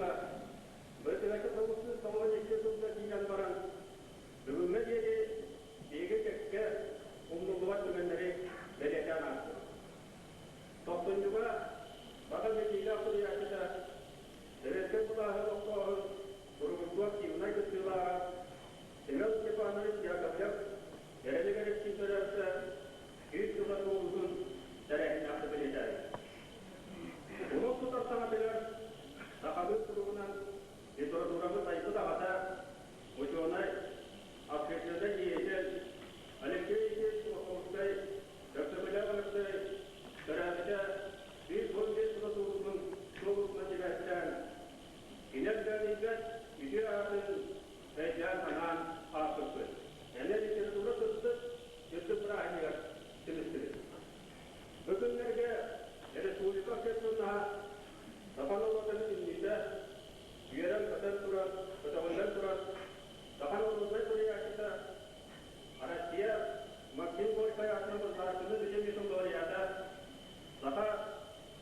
буолбакка, быртыгаччы 992 сылга тиийэн баран, бүгүҥҥэ диэри биһиги кэккэ умнуллубат түгэннэри бэлиэтээн аастыбыт. Тохсунньуга Баҕа биллиилээх суруйааччыта, Сэбиэскэй былааһы олохтооһун туругурдуу активнай кыттыылааҕа Семен Степанович Яковлев Эрэли кэлэктиип төрөөбүтэ 100 сыла туолуутун тэрээһиннээхтик бэлиэтээбит. Улуус тутар саҥатыгар сахалыы суругунан литературабыт айбыт аҕата, учуонай, общественнай деятель Алексей Ильич Кулаковскай Өксөкүлээх Өлөксөй төрөөбүтэ 115 сыла туолуутун туолуутунан сибээстээн, кини өлбөөдүйбэт үтүө аатын өйдөөн-санаан ааспыппыт. Эмиэ литература сырдык, үрдүк бырааһынньыгар түмүстүбүт. Бу күннэргэ республика общественноһа саха норуотун үүнүүтэ үөрэн-көтөн туран, көтөҕүллэн турар саха норуодунай суруйааччыта Россия Максим Горькай аатынан Государственнай премиятын лауреата, Саха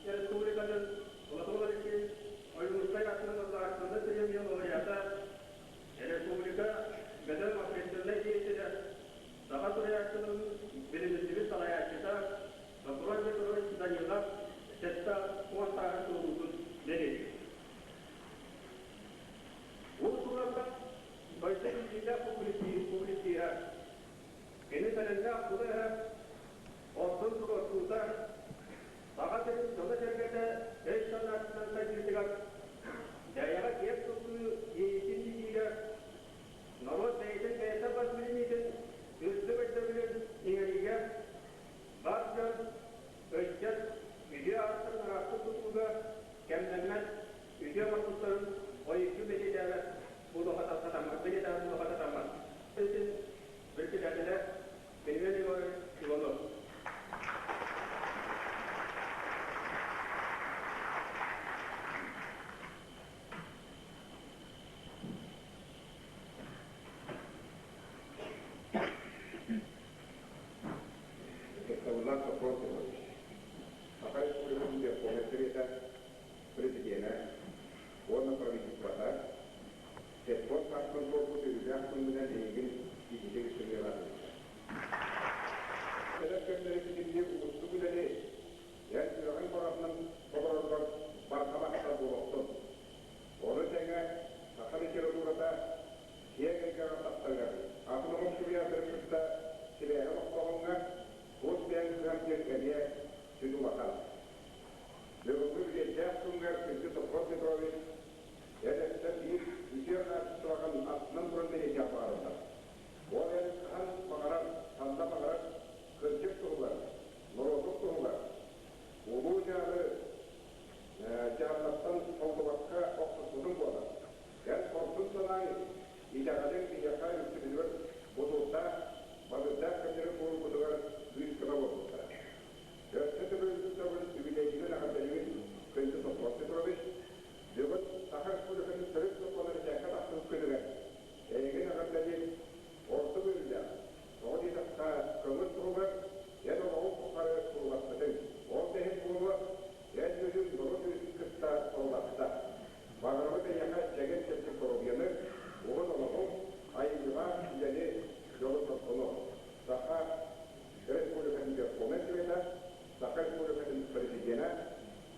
Республикатын Платон Алексеевич Ойуунускай аатынан Государственнай премия лауреата, республика бөдөҥ общественнай деятелэ, саха суруйааччыларын билиниллибит салайааччыта Софрон Петрович Данилов 70 сааһын туолуутун бэлиэтиир. Уус-уранга дойду биллиилээх публициһа, кини сэлэллээх тыла-өһө, ордун туруорсуута, Саха сирин дьоно-сэргэтэ өй-санаатынан сайдыытыгар, бэйэҕэ киэн туттуу иэйиитин иитиигэ, норуот бэйэтин бэйэтэ бас билиниитин үрдүк өйдөбүлүн иҥэриигэ, бар дьон, ыччат үтүө ааттарын ыраахтык тутууга кэмнэммэт үтүө оҥорбуттарын ойуччу бэлиэтээбэт буолуохха сатаммат, бэлиэтээбэт буолуохха сатаммат. Итин председателэ Семен Егорович Иванов. Ытыктабыллаах Софрон Петрович, Саха Республикатын Верховнай Совета Президенэ уонна правительствота Сетпот сааспын туолбут үбүлээх күҥҥүнэн эйигин ититик сымыйалаатыбыттар. Кэлэр кэмнэри ситимниир уустук үлэни эн сүрэҕиҥ баҕатынан толороргор барҕа махтал буолуохтун. Ону тэҥэ саха литературата киэҥ эйгэҕэ тахсарыгар атын омук суруйааччыларын кытта сибээһи олохтооһуҥҥа тус бэйэҥ кыһамньыҥ эмиэ сүдү улахан. Бүгүҥҥү үбүлүөйдээх күҥҥэр күндү Софрон Петрович, эн өссө биир үтүө хаачыстыбаҕын астынан туран бэлиэтиэх баҕарыллар. Ол эн хаһан баҕарар, ханна баҕарар кырдьык туһугар, норуотуҥ туһугар улуу дьаалы дьааллартан толлубакка охсуспутуҥ буолар. Эн хорсун санааҥ, итэҕэлиҥ биһиэхэ үксүбүтүгэр бутуурдаах, балыырдаах кэмнэри буолбутугар күүс-көмө буолбуттара. Өссө төгүл төгүл үбүлүөйгүнэн эҕэрдэлиибин Күндү Софрон Петрович, бүгүн Саха Республикатын төрүт сокуона бэчээккэ тахсыбыт күнүгэр эйигин эҕэрдэлиир ордук үөрүүлээх. Тоҕо диэтэххэ, көҥүл туһугар эн олоҕуҥ тухары турууласпытыҥ. Ол да иһин буолуо, эн үөрүүҥ норуот үөрүүтүн кытта турууласта. Баҕарабыт эйиэхэ чэгиэн-чэбдик доруобуйаны, уһун олоҕу, айымньылаах үлэни, дьолу-соргуну. Саха Республикатын Верховнай Совета, Саха Республикатын Президенэ,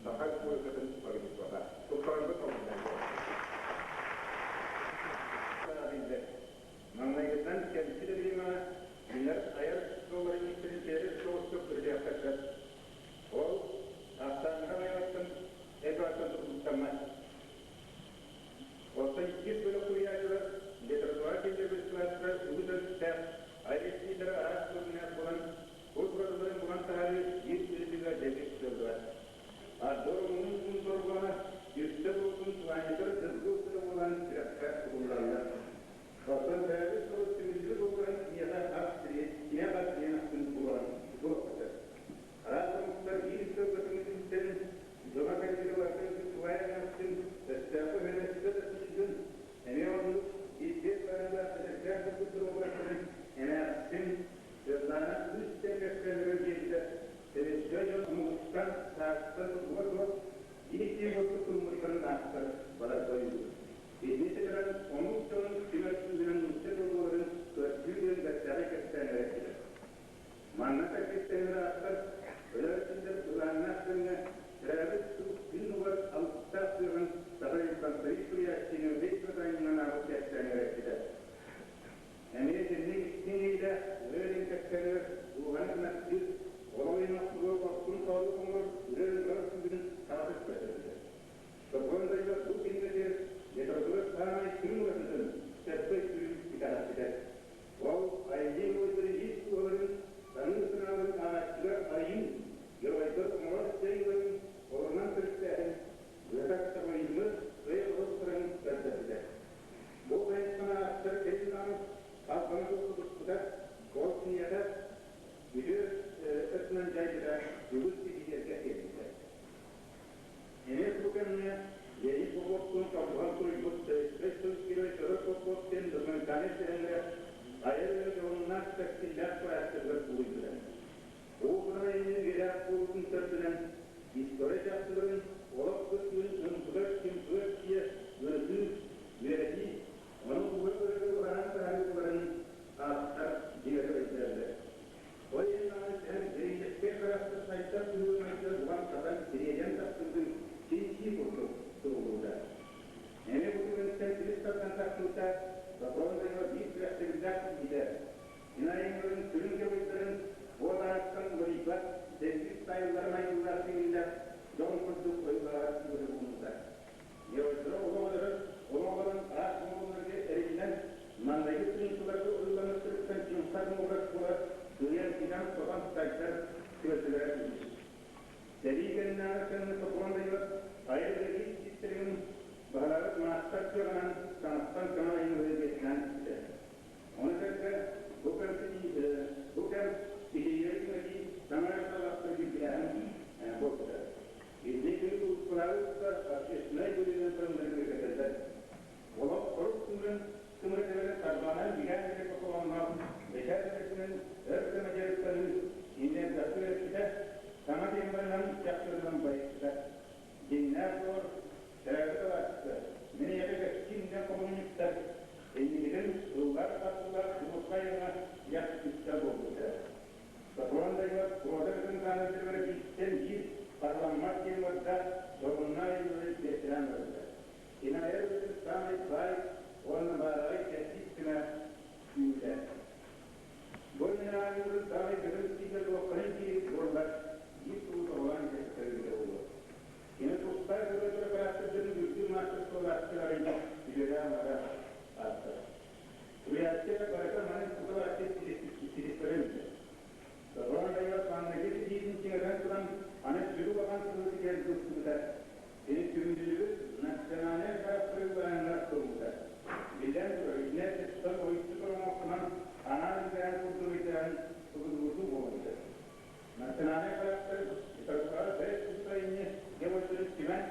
Саха Республикатын Правительствота. Туттарарбыт олуннарга. Биллэр. Маҥнайгытынан кэмчи да бириэмэҕэ кинилэр айар суолларын ииттэрин сиэри соҕустук ырытыахха сөп. Ол ахсааныгар айаҕыттан элбэҕиттэн тутулуктаммат. Оттон иккис бөлөх суруйааччылар литература кииннэр үгүс өрүттээх айар араас көрүҥнээх буолан, бу уратыларын булан таһаарыы биир ырытыыга дэлби сыаллыбат. Ардор омунун күн сорҕоно үстэ буолтун планетар дыргы устата буолан сүрэххэ угуллаллар. Оттон төрөөбүт сурук түмүллүбүт буолларын киниэхэ ас киниэхэ ас диэн ахсын булан булуохха сөп. Араас омуктар биир сылга түмүллүбүттэрин дьоно кэлбити барытын тулаайах ахсын өстөөххө үһүнэ өссө да сыыйдын эмиэ оннук биир барыылаах эдэркээн кыргыттар образтарын Ааптар кыаҕынан саҥаттан саҥа айымньылары биэртэлээн испитэ. Ону сэргэ бу кэм бу кэм киһиэхэ түҥэтии саҥа айылҕалаахтары билгэлээһин буолбута. Итини кини сулууспалаабыт общественнай быһыынан тылларын үөрэтэллэр. Олох хорук тымырын тымыра тэбэрин тарбаҕынан бигээн кэлэр боколоонноох бэчээт үлэтинэн өр кэмэ дьарыктаныы кинини элбэхтик үөрэппитэ, саҥа темаларынан чахчыларынан байыппыта. Дьиҥнээх доҕор, төрөөбүт алааска, мин эйиэхэ кэпсиим диэн хомунньуктар инникитин ыллар-тардылар дьулурхай айаҥҥа тиһэх үктэл буолбута. Софрон Данилов Проза кытын бииртэн биир парламмат темаларга дьоһуннаах айымньылары биэртэлээн барбыта. Кини айар үлэтин саамай баай уонна баараҕай кэрдиис кэмэ үүммүтэ. Бу иннинэ саамай бөдөҥ стилгэ туохханый диир буоллар, биир сылы тоҕолоон кэпсэтэрбитэ буолуо. Кини тустаах ырыатар оператордарын үрдүк маастарыстыбалаахтарын үлэлээн-аҕара ааста. Суруйааччы барыта маны куталааччы ситиспэтэ биллэр. Софрон Данилов маҥнайгы ситиитин чиҥэтэн туран, аны сүрү улахан сылы ситиһэр ылсыбыта. Кини түмүллүбүт национальнай харахтарыылааһыҥҥа турбута. Биллэн турар, итинэ тустан ойуччу торумахтанан, анаан үлэлээн курдук өйдөөн судургутуу буолан сөп. Национальнай харахтар литератураҕа бэрт үгүс айымньы геройдарын түмэн,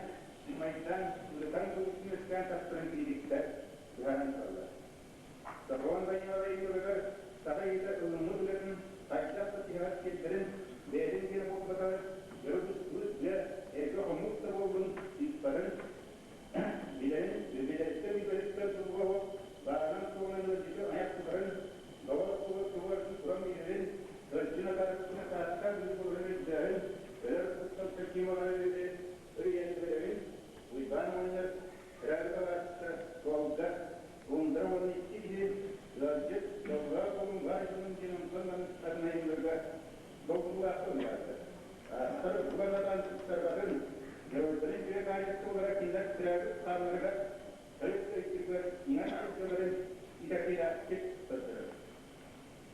сымайдаан, ырытан кыбыстын үөскээн тахсарын киирбиттэр, быһааран тураллар. Софрон Данилов айымньыларыгар саха ийэтэ ылыммыт үлэтин хайдах да тиһэҕэр тиэрдэрин, бэйэтин киэнэ буолбатар, дьоро быстыбыт дьэ, эргэ хомус да буоллун ыыппатын, билэрин, билэриттэн-билбэтиттэн тутулуга суох баарынан-суоҕунан ыалдьыты айах тутарын, доҕор тула туруорарын туран биэрэрин, кырдьын атаарыттан атаахтаах быһыы буоларын өйдөөһүн, өлөр куттал кырдьыымалары ырыйан билэрин, Уйбаан оҕонньор Төрөөбүт алааска суолга туундара уонна икки киһи ыалдьыт дьоллоох буолун баар дьонун диэн онтон атын айымньыларга долгутуулаахтык уйаарда. Ааттар булан атаан туттарбатын, геройдарын үтүө хаачыстыбалара кинилэр төрөөбүт хааннарыгар, төрүт өйдүүрүгэр иҥэн сылдьалларын итэҕэтиилээхтик көрдөрөр.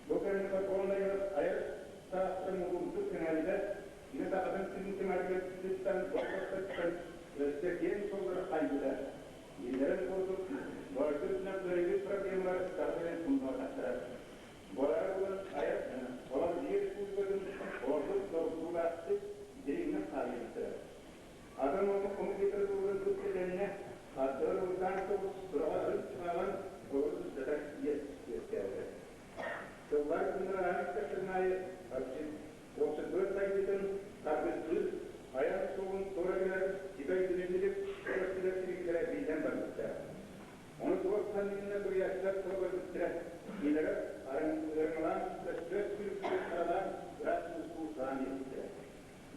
Бу кэмҥэ Софрон Данилов айар саастарын муҥутуур кэҥээбитэ, кини сахатын сирин тематикатыттан болҕомтоттон өссө киэҥ суоллары хайбыта. Биллэрин курдук, дойду үрдүнэн кыайбыт проблемалар саха сирин умнубатахтара. Буолаары буолан айар олор биир республикатын ордук доргутуулаахтык дириҥник хаалларбыттара. Атын омук омук литературатын кытта ардыгар урутаан соҕус сураҕа ырыт-сыҥааҕын толору сырдатар иэс үөскээбитэ. Сыллар күннэр ааһан истэхтэрин аайы уопсастыба сайдыытын харгыстыыр, айан суолун туора түһэр ситэ өйдөнүллүбүт көрсүлэр сибикилэрэ биллэн барбыттара. Ону туох санныгына суруйааччылар тула көрбүттэрэ, кинилэри арыҥалаан көстүбэт күлүктүү харалаан ыраас муустуу саҕан биэрбиттэрэ.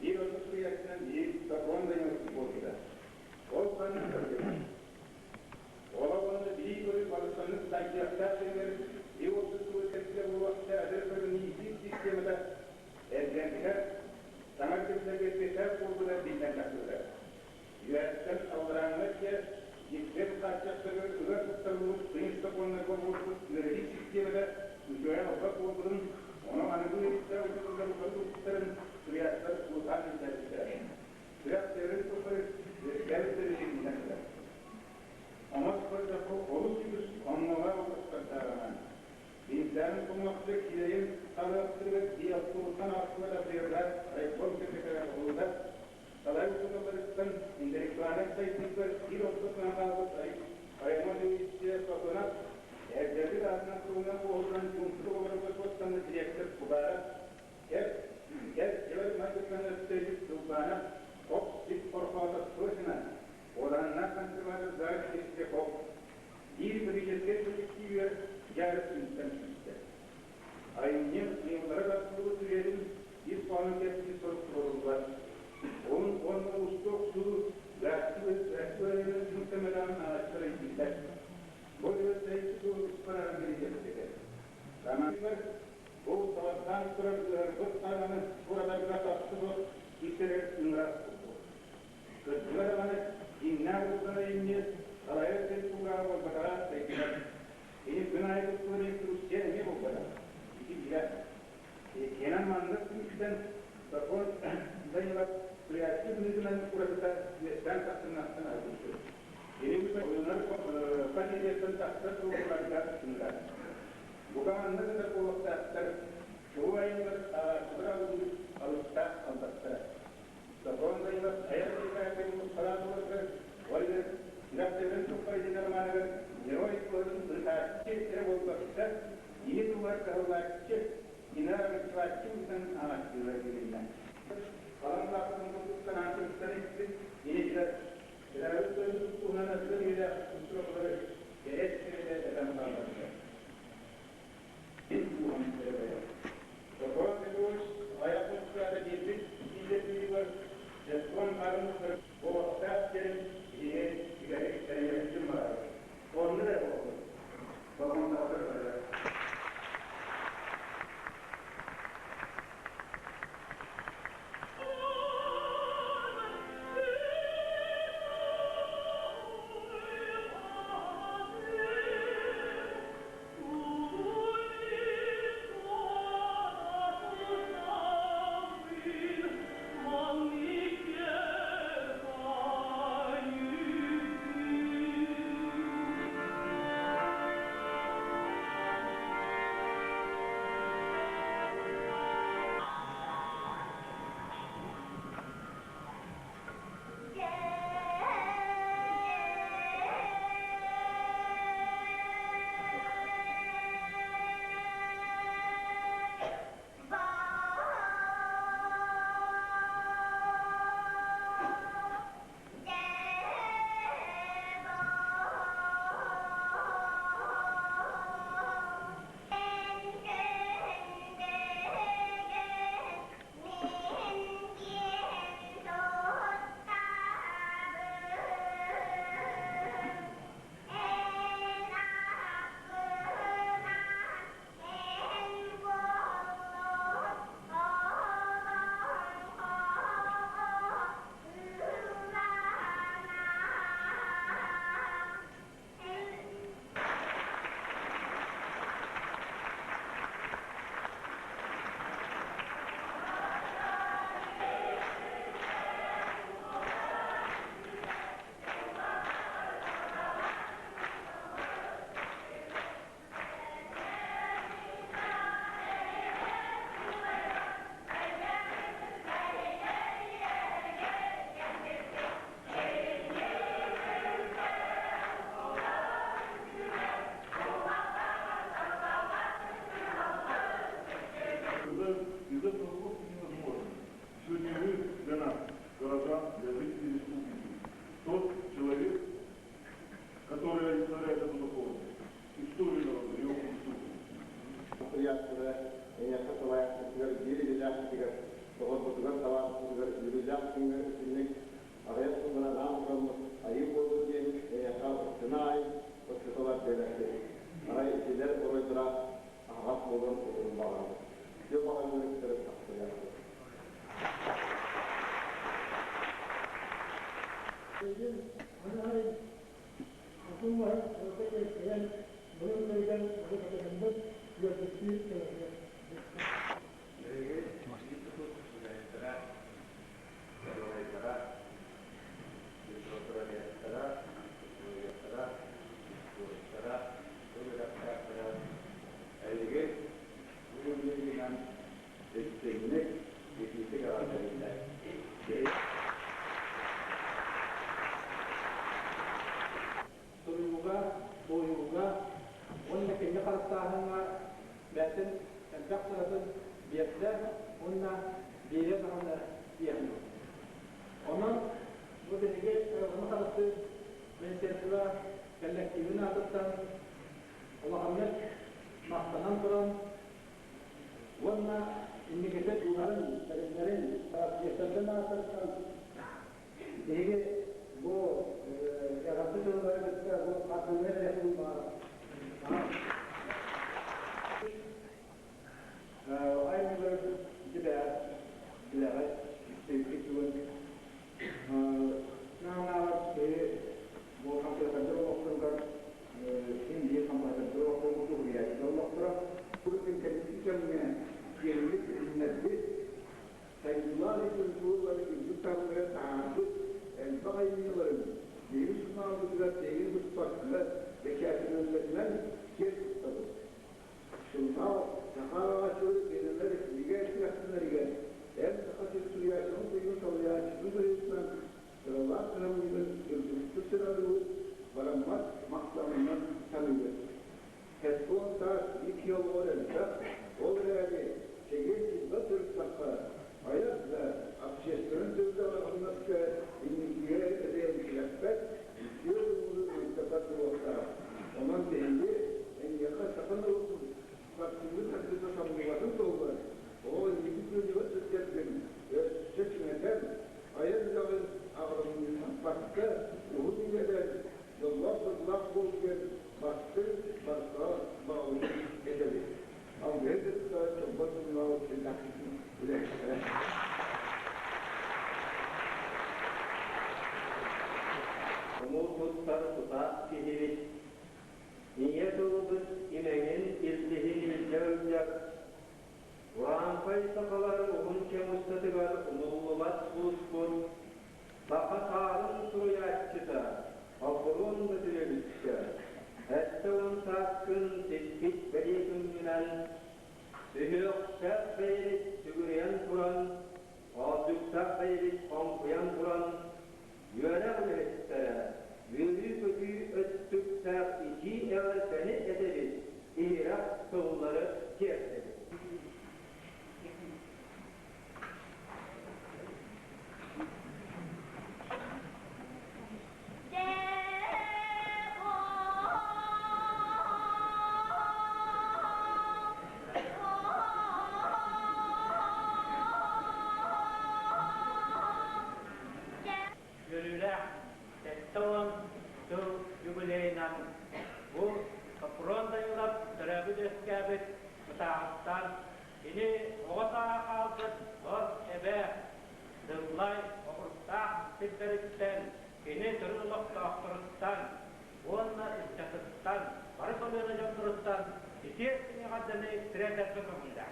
Биир оннук суруйааччынан биир Софрон Данилов буолбута. Ол ханнык көрдөрүү? Олох уонна билии-көрүү балысханнык сайдыахтаах кэмигэр и уопсастыба кэскилэ буолуохтаах эдэр көрүҥү иитии системата эргэрбитэ, саҥа ирдэбиллэргэ эппиэттээх буолбута биллэн тахсыбыта. Үөһэттэн алларааҥҥа тиийэ дьиктэр хааччахтарыгар ыга туттарыллыбыт тыйыс сокуоннарга олоҕурбут үөрэтии систиэмэтэ үчүгэй албас буолбутун, ону аныгы үөрэхтээх учууталлар утары турбуттарын суруйааччылар урутаан ирдээбиттэрэ. Сүрэх тэбэрин тухары үөскээбит тэрилиннэн ылар. Омос көрдөххө олус үгүс оннулаах олохтордооҕунан, биирдээн кумахты кирэйин талыахтыгар дии автобустан аахсыбат ардыгар райком секретаря оҕолута салай учууталларыттан интеллектуальнай сайдыытыгар биир ортотунан хаалбыт Раймон Ильич Платонов эрдэрбит аатынан туһунан буолуутунан чуумпутук олорорго суоттаммыт директор Кубаров Кэп, кэп дьыбар майгытынан өттөйбүт Сылбаанап хоп-сип хорхоото Сосина, уоланнаах консерватор Зайц Чистяков биир политическай коллективыгар дьаарыс үҥсэн киирдэ. Айымньы ньымалара тардыллыбыт үлэтин ис хоһоонун кэпсиир сорук туруоруллар. Уһун уонна уустук охсуу быраактыкаларын түмүктэммэтэҕин ааҕааччылар өйдүүллэр. Бу түбэлтэһикки суолу туспа арааран бириигэбитигэр. Романнар Бу талахтаан турар ыарбыт хараҥаны туратарга тахсыбыт итирэр ыҥырар курдук. Кырдьыга даҕаны, дьиҥнээх улахан айымньы салайар сир кулгааҕа буолбатаҕа өйдөнөр. Кини күн аайы туттубут инструкция эмиэ буолбатах. Ити билэр. Иккиэнэн маннык түмүктэн сокуон Данилов суруйааччы быһыытынан уратыта үөскээн тахсыҥҥаттан арыйбыт. Кини ойунар тахсар туоһуларга ыҥырар. Бука маннык да буолуохтаахтар, чулуу айыллар ааҕааччылар алгыыр алыптаах албастара. Софрон Данилов айар спектакль мускалаан ол иһин сүрэх-тэбэн туххар ити романыгар герой туһатын ырытааччы эрэ буолбакка, киһи туһугар кыһаллааччы, кини арыгыччылааччы быһыытынан ааҕааччылар билиннэ. Халан лааппытын курдук санаан испит инитигэр төрөөбүт дойдубут туһунан өлгөн үйэлээх культуралары кэрэс кэрэтэ этэн хаалларда. Мин дууһам өрөгөйө. Софрон Петрович айах мускаата биэрбит интервьюгар Дьэскуон харын буолуохтаах диэн биһиги үгэһи тэрийэбитин барабыт. Онно эрэ буоллун. Болҕомтоҕутугар барыа. Из этого просто невозможно. Сегодня вы для нас, горожан, для жителей республики, тот человек, который олицетворяет эту духовность, историю народа, его культуру. Приятеле, эйиэхэ салайааччытыгар биир идэлээхпитигэр, доҕорбутугар, табаарыспытыгар үөрүүлээх күҥҥэ итинник аҕыйах сыллары анаан тураммыт айыы буоллун диэн эйиэхэ оччону аайы оччотолор биэрэхпит. Арай итилэр оройдоро аһаҕас буолан утурун баҕарабыт. Үтүө баҕайылары кытары тахсыахпыт. Билигин аны арай отун-маһын барыта кэлэн былыр-былырган бары үөрбүттүү кэлэргэ Биһиги институт үлэһиттэрэ, учуонайдара, литературоведтара, историктара, историктара, тыл үөрэхтээхтэрэ эһиги бу юбилейгынан истиҥник, итиитик эҕэрдэлииллэр. Суруйууга, туойууга уонна кини харыстааһыҥҥа бэйэтин элбэх сыратын биэрдэ уонна биэрэ даҕаны диэхин. Онон бу биһиги айылҕаны харыстыыр министерство кэллэктиибин аатыттан улаханнык махтанан туран уонна инникитин тууларын, тэриллэрин, профессордын аатыттан биһиги бу эҕэрдэ тыллары кытта бу хардыылар эрэ баар. Аймылар дибээр билэҕит, истибиккит бүгүн. Наалаабар киһи бу компьютердар олохторугар син биир компьютердар олохторун уһуйааччылар олохторо. Бу кэнники кэмҥэ киэҥник билиннэрбит, сайдыылаах литературалары үрдүк таһымҥа таһаарбыт элбэх айымньыларын биһиги сурунаалбытыгар тэйин быспакка бэчээтинэллэрин. саныыбыт. Хетон таас икки олоҕор элбэх, ол эрээри чэгиэн-чэбдик сырыттахха, айах да общественнай үлэҕэ-хамнаска инникигэ эрэйдээхпэт, үтүө уолу ыыттаппат буолуохтаах. Онон биһиги эйиэхэ саха норуотун спортивнай сайдыыта самныбатын туһугар оҕо инники күөнүгэр сылдьаргын өссө чиҥэтэн, айар үлэҕин аҕырымньыппакка уһун үйэлэн, дьоллоох-соргулаах буол диэн бастыҥ барҕа баҕабытын этэбит. Алгыһы кытта Чолбон сурунаал редакциятын үлэһиттэрэ. Тумул туттар тутаах киһибит, ийэ тылбыт имэҥин илдьиһин илдьэ сылдьар, Урааҥхай сахалар уһун кэм устатыгар умуллубат сулуспут, саха саарын суруйааччыта Хоппуруон Бөтүрүөбүскэ 70 сааскын сиппит бэлиэ күҥҥүнэн сүһүөхтээх бэйэбит сүгүрүйэн туран, хоордьуктаах бэйэбит хоҥкуйан туран, үөрэх үлэһиттэрэ үөрүү-көтүү өттүктээх итии эҕэрдэни этэбит, иһирэх тыллары тиэрдэбит. Үөрүүлээх 70 сыл юбилейынан бу Сопрун Данилов төрөөбүт-үөскээбит Мытааҕыттан кини оҕо сааһа хаалбыт хос эбэ Дыллай оҕурдаах сирдэриттэн, кини төрүт олохтоохторуттан уонна ыччатыттан, бары көлүөнэ дьонноруттан итиэстиҥ эҕэрдэни тириэрдэргэ көҥүллээх.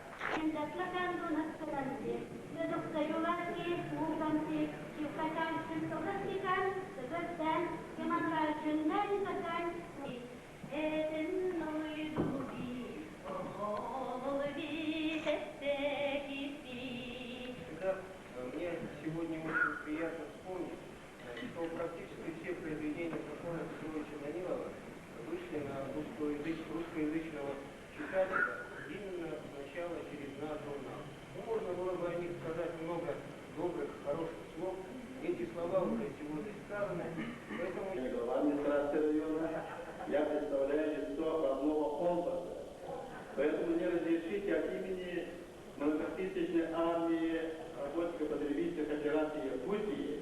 Мне сегодня очень приятно вспомнить, что практически все произведения Софрона Петровича Данилова вышли на русскоязыч, русскоязычного читателя именно сначала через наш журнал. Ну, можно было бы о них сказать много добрых, хороших слов. Эти слова уже сегодня сказаны, поэтому... Я глава администрации района, я представляю лицо родного компаса. Поэтому мне разрешите от имени многотысячной армии работников потребительской кооперации Якутии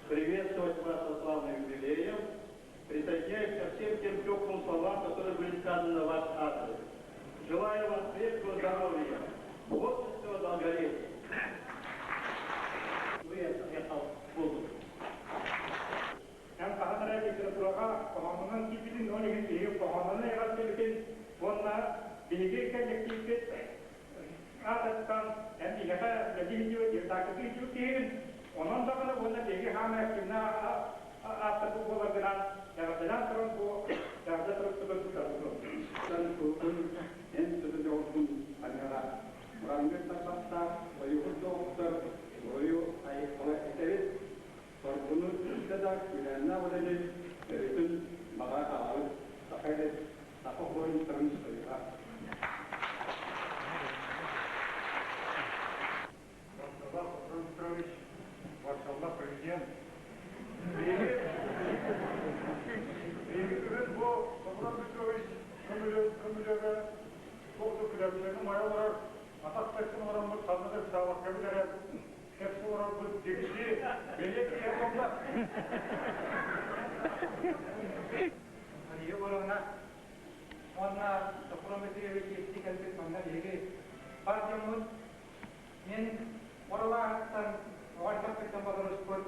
приветствовать вас со славным юбилеем, присоединяюсь ко всем тем теплым словам, которые были сказаны на ваш адрес. Желаю вам крепкого здоровья, творческого долголетия. Эн хаһан эрэ литератураҕа хоһоонунан киирбитин, ол иһин биһиги хоһоонунан эҕэрдэлибитин уонна биһиги кэллэктииппит аатыттан эн биһиэхэ үлэлии сылдьыбыт, редактордыы сылдьыбыт киһигин. Онон даҕаны уонна биһиги хаамай активна ааттарбыт буоларгынан эҕэрдэлээн туран бу эҕэрдэ турукпутун туттарбытын. Эн эн сыты дьоҕургун аныаҕа. Ураҥҥын тарбахтаах ойугун доҕоттор уруйу айхала этэбит. Соргуну өссө да күүрээннээх үлэни өрүтүн баҕа аҕабыт саха эрэ саха буойуттарын союһа. Варшава Петр Петрович, Варшава президент. Биһиги бүгүн бу Петр Петрович көмөлөрө туох күлэбилэрин умайа олорор атах тэпсэн олороммут ханна да ыксаабакка бүтэрэн кэпсэ олорорбут дьикти бэлиэ киһи буолла. Мария Егоровна уонна Софрон Дмитриевич исти кэлбит манна биһиги бар дьоммут мин Оролааһыттан оҕо эрдэхпиттэн бодоруспут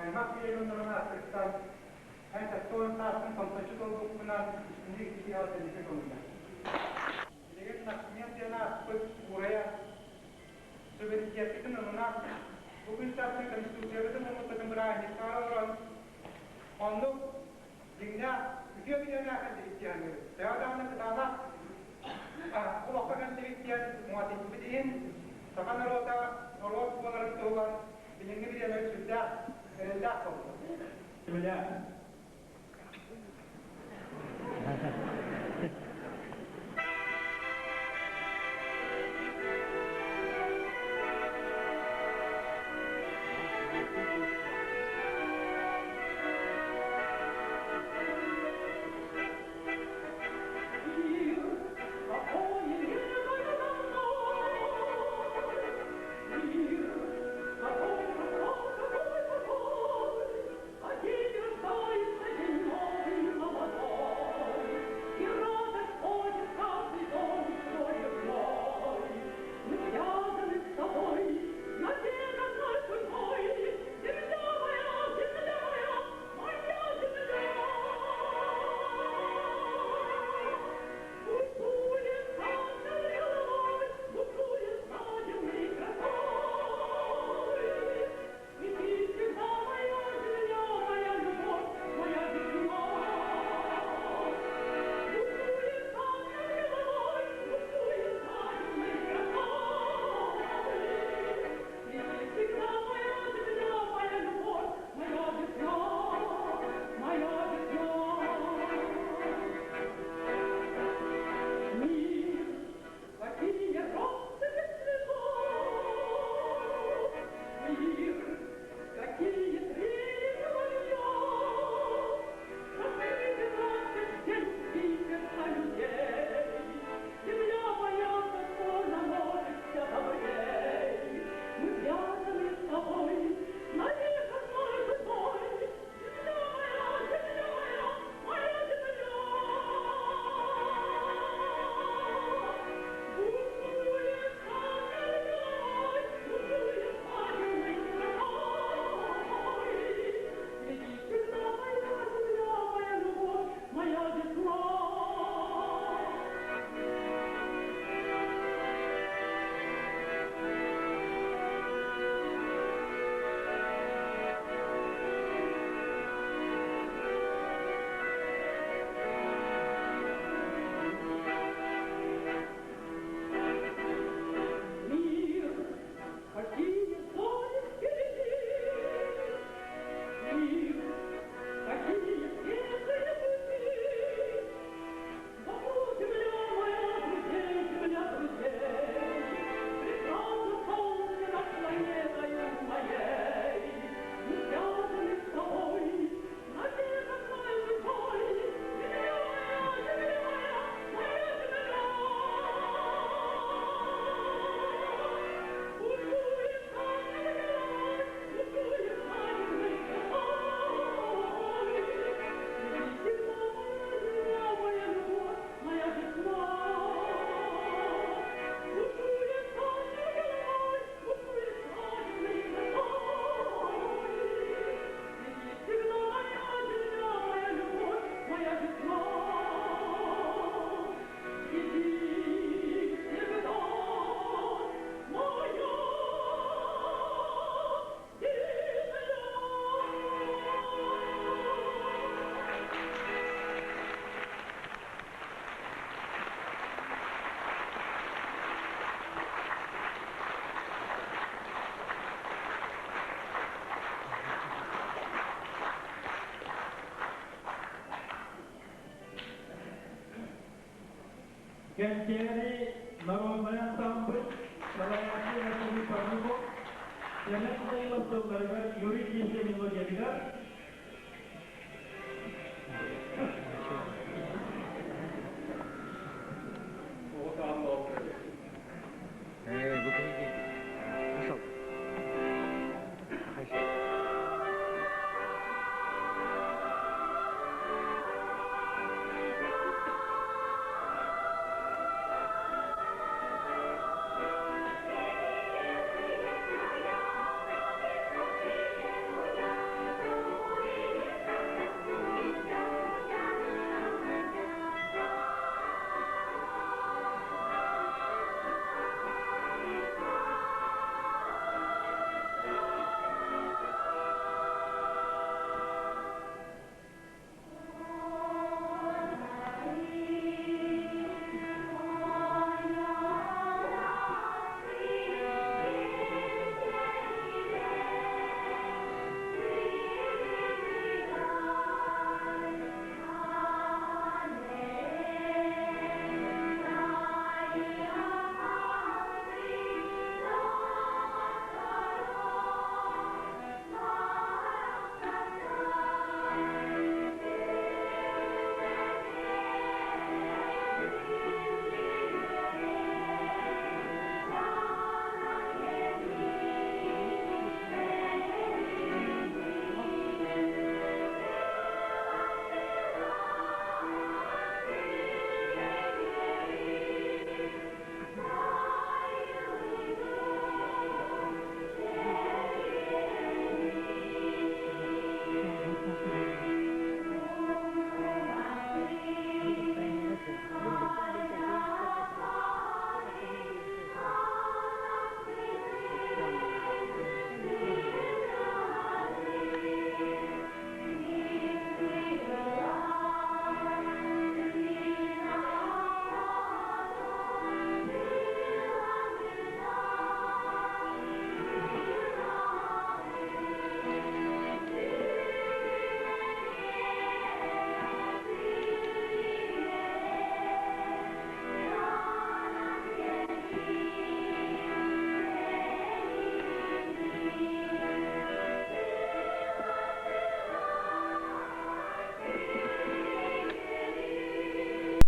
аймах билэ дьоннорун ааттыттан эн 70 сааспын томточчу туолбуппунан истиҥник итии эҕэрдэлииргэ көҥүллээх. Билигин Нахчымен диэн ааспыт уурайан суверенитеппитин ылынан бу күн сарсын Конституциябытын ылыммыппытын бырааһынньыктаан олорон оннук дьиҥнээх үтүө билиэнээх кэллибит диэн төһө даҕаны кытаанах олоххо кэллибит диэн муҥатыйбыт иһин саха норуота норуот буоларын туһугар билиҥҥи бириэмэ сүрдээх эрэллээх буолла. Кэнчээри народнай ансаамбыл, салайааччы Василий Павлов, Сэмэн Данилов тылларыгар Юрий Есенин мелодиятыгар.